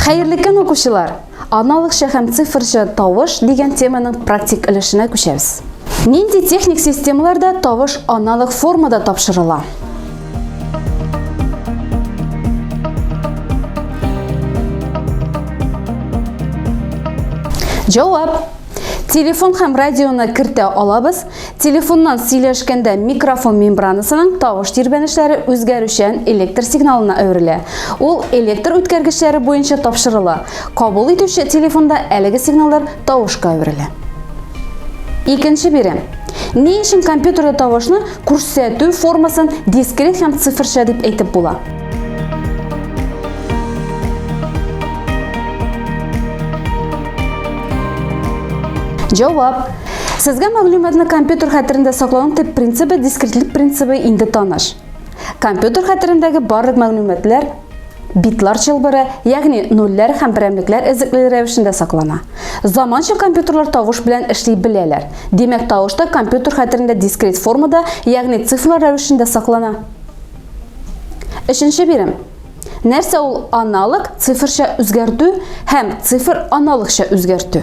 Хәерле көн, укучылар! Аналогча һәм цифрча тавыш дигән теманың практик өлешенә күчәбез. Нинди техник системаларда тавыш аналог формада тапшырыла? Җавап. Телефон һәм радионы кертә алабыз. Телефоннан сөйләшкәндә микрофон мембранасының тавыш тирбәнешләре үзгәрүчән электр сигналына әверелә. Ул электр үткәргечләре буенча тапшырыла. Кабул итүче телефонда әлеге сигналлар тавышка әверелә. Икенче бирем. Ни өчен компьютерда тавышны күрсәтү формасын дискрет һәм цифрча дип әйтеп була? Җавап. Сезгә мәгълүматны компьютер хәтерендә саклауның төп принцибы дискретлек принцибы инде таныш. Компьютер хәтерендәге барлык мәгълүматлар битлар чылбыры, ягъни нульләр һәм берәмлекләр эзлекле рәвешендә саклана. Заманча компьютерлар тавыш белән эшли беләләр. Димәк, тавыш та компьютер хәтерендә дискрет формада, ягъни цифрлар рәвешендә саклана. Өченче бирем. Нәрсә ул аналог цифрча үзгәртү һәм цифр аналогча үзгәртү?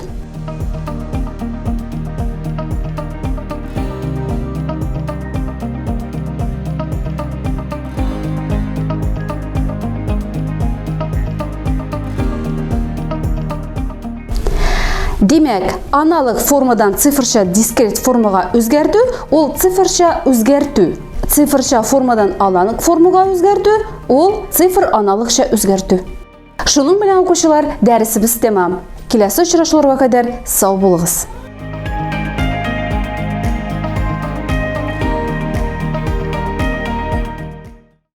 Димәк, аналог формадан цифрча дискрет формага үзгәртү, ул цифрча үзгәртү. Цифрча формадан аналог формага үзгәртү, ул цифр аналогча үзгәртү. Шуның белән укучылар, дәресебез тәмам. Киләсе очрашуларга кадәр сау булыгыз.